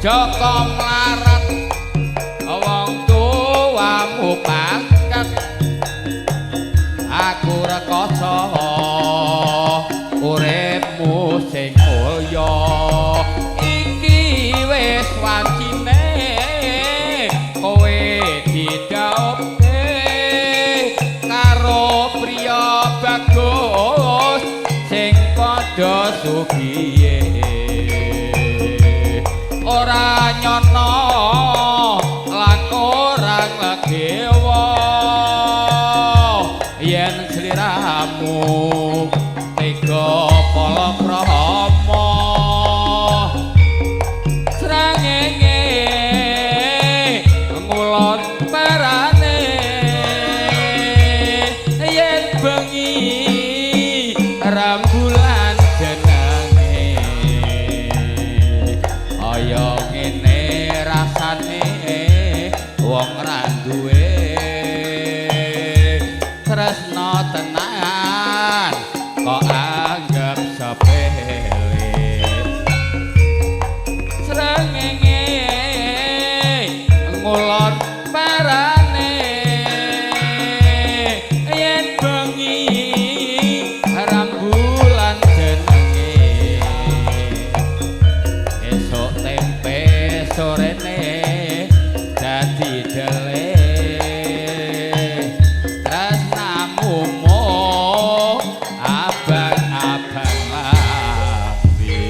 Joko mlarat wong tuamu pangkat, aku rekoso uripmu sing mulya. Iki wis wancine kowe didhawuhke karo priya bagus sing padha sugihe. Ora nyono lan ora nglegewa yen sliramu tega palakrama. Srengenge ngulon parane yen bengi rembulan jenenge. Kaya ngene rasane wong ra duwe tresna tenan kok anggap sepele. Srengenge ngulon parane yen bengi rembulan jenenge. Esuk tempe sorene dadi dele tresnamu mung abang-abang lambe.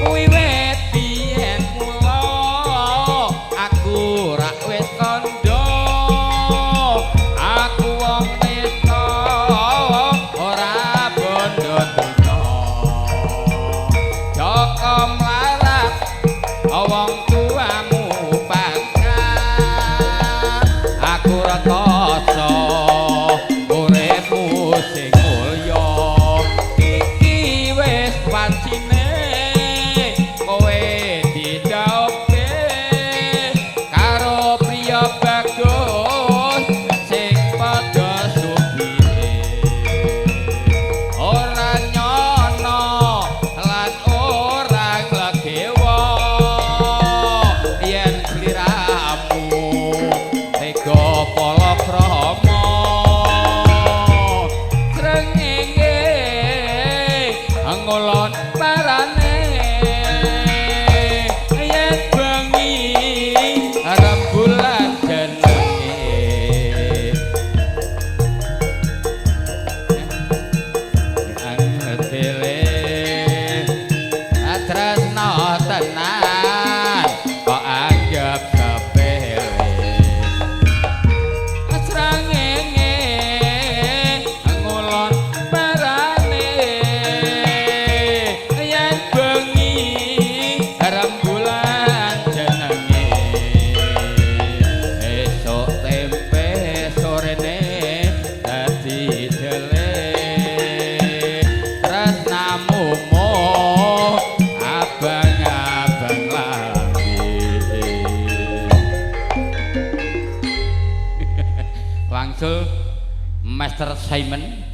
Wiwit biyen mula aku rak wis kandha, aku wong nista ora bondo donya. Joko mlarat wong tuamu pangkat, aku rekoso uripmu sing mulya. Iki wis wancine kowe didhawuhke karo priya bagus sing padha sugihe. Ora nyono lan ora nglegewa yen sliramu tega palakrama. Srengenge ngulon parane yen bengi rembulan jenenge. Angetele tresna tenan kok anggap sepele. Srengenge ngulon parane yen bengi rembulan jenenge. Esuk tempe sorene dadi dele tresnamu mung abang-abang lambe. Wangsul Master Simon.